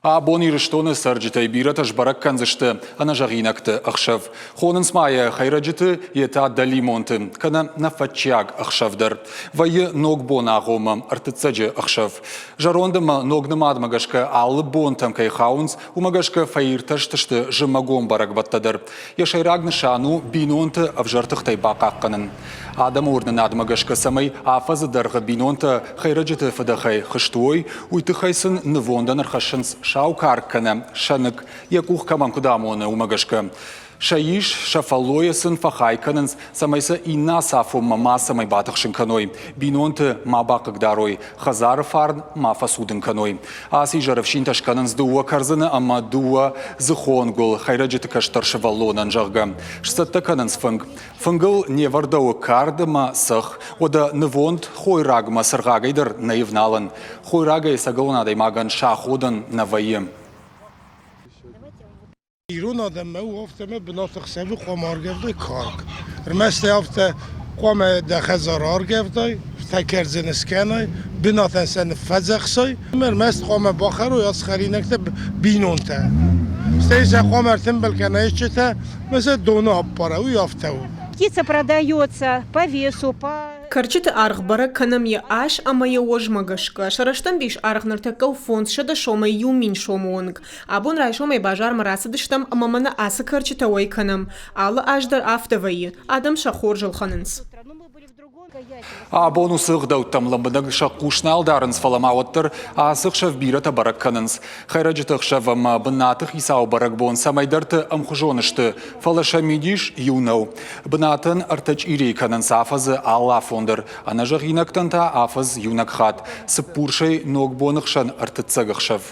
Абон Ирыстоны цӕрджытӕй бирӕтӕ сбӕрӕг кӕндзысты ӕнӕзӕгъинӕгты ӕхсӕв. Хонынц ма йӕ хӕйрӕджыты, йе та дӕлимонты, кӕнӕ нӕфӕтчиаг ӕхсӕв дӕр. Вӕййы Ногбоны агъоммӕ ӕртыццӕджы ӕхсӕв. Зӕронд ӕмӕ ног нымадмӕ гӕсгӕ алы бонтӕм кӕй хауынц, уымӕ гӕсгӕ фӕиртӕстысты зымӕгон бӕрӕгбӕттӕ дӕр. Йӕ сӕйраг нысан у бинонты ӕвзӕр тыхтӕй бахъахъхъӕнын. Адӕмы уырнынадмӕ гӕсгӕ, цӕмӕй афӕдзы дӕргъы бинонтӕ хӕйрӕджыты фыдӕхӕй хызт уой, уый тыххӕй сын нывондӕн ӕрхӕссынц сау карк кӕнӕ сӕныкк, йӕ къух кӕмӕн куыд амоны, уымӕ гӕсгӕ. Сӕ ис, сӕ фӕллойӕ сын фӕхай кӕнынц, цӕмӕй сӕ иннӕ ацафонмӕ мацӕмӕй батыхсын кӕной, бинонты ма бахъыгдарой, хӕдзары фарн ма фӕцудын кӕной. Ацы изӕр ӕфсинтӕ скӕнынц дыууӕ кӕрдзыны ӕмӕ дыууӕ дзыхон гуыл хӕйрӕджыты кӕстӕр сывӕллонӕн, зӕгъгӕ. Сцӕттӕ кӕнынц фынг. Фынгыл не вӕрдӕуы кард ӕмӕ цӕхх, уӕдӕ нывонд хойрагмӕ цыргъагӕй дӕр нӕй ӕвналӕн. Хойрагӕй ӕцӕгӕлон адӕймагӕн саходӕн нӕ вӕййы. Ирон адӕммӕ у афтӕ ӕмӕ бынаты хсӕвы хъуамӕ аргӕвдай карк. Ӕрмӕст ӕй афтӕ хъуамӕ дӕ хӕдзары аргӕвдай, ӕртӕ кӕрдзыны скӕнай, бынатӕн сӕ ныффӕдзӕхсай. Ӕрмӕст хъуамӕ бахӕрой ацы хӕринӕгтӕ бинонтӕ. Стӕй сӕ хъуамӕ ӕртымбыл кӕна исчитӕ ӕмӕ сӕ доны аппара, уый афтӕ у. Птица продается по весу, по Кӕрчыты аргъ бӕрӕг кӕнӕм йӕ ас ӕмӕ йӕ уӕзмӕ гӕсгӕ. Сӕ рӕстӕмбис аргъ ныртӕккӕ у 500 сомӕй 1000 сомы онг. Абон райсомӕй базармӕ рацыдыстӕм ӕмӕ мӕнӕ ацы кӕрчытӕ уӕй кӕнӕм. Алы аз дӕр афтӕ вӕййы, адӕм сӕ хорз ӕлхӕнынц. Абон уыцы ӕгъдӕуттӕм лӕмбынӕг сӕ хъус нал дарынц, фӕлӕ ма уӕддӕр ацы ӕхсӕв бирӕтӕ бӕрӕг кӕнынц. Хӕйрӕджыты ӕхсӕв ӕмӕ бынаты хицауы бӕрӕгбон цӕмӕйдӕрты ӕмхуызон сты, фӕлӕ сӕ мидис иу нӕу. Бынатӕн ӕртӕ чъирийы кӕнынц афӕдзы алы афон дӕр, ӕнӕзӕгъинӕгтӕн та афӕдз иунӕг хатт, Цыппурсӕй Ногбоны хсӕн ӕртыццӕг ӕхсӕв.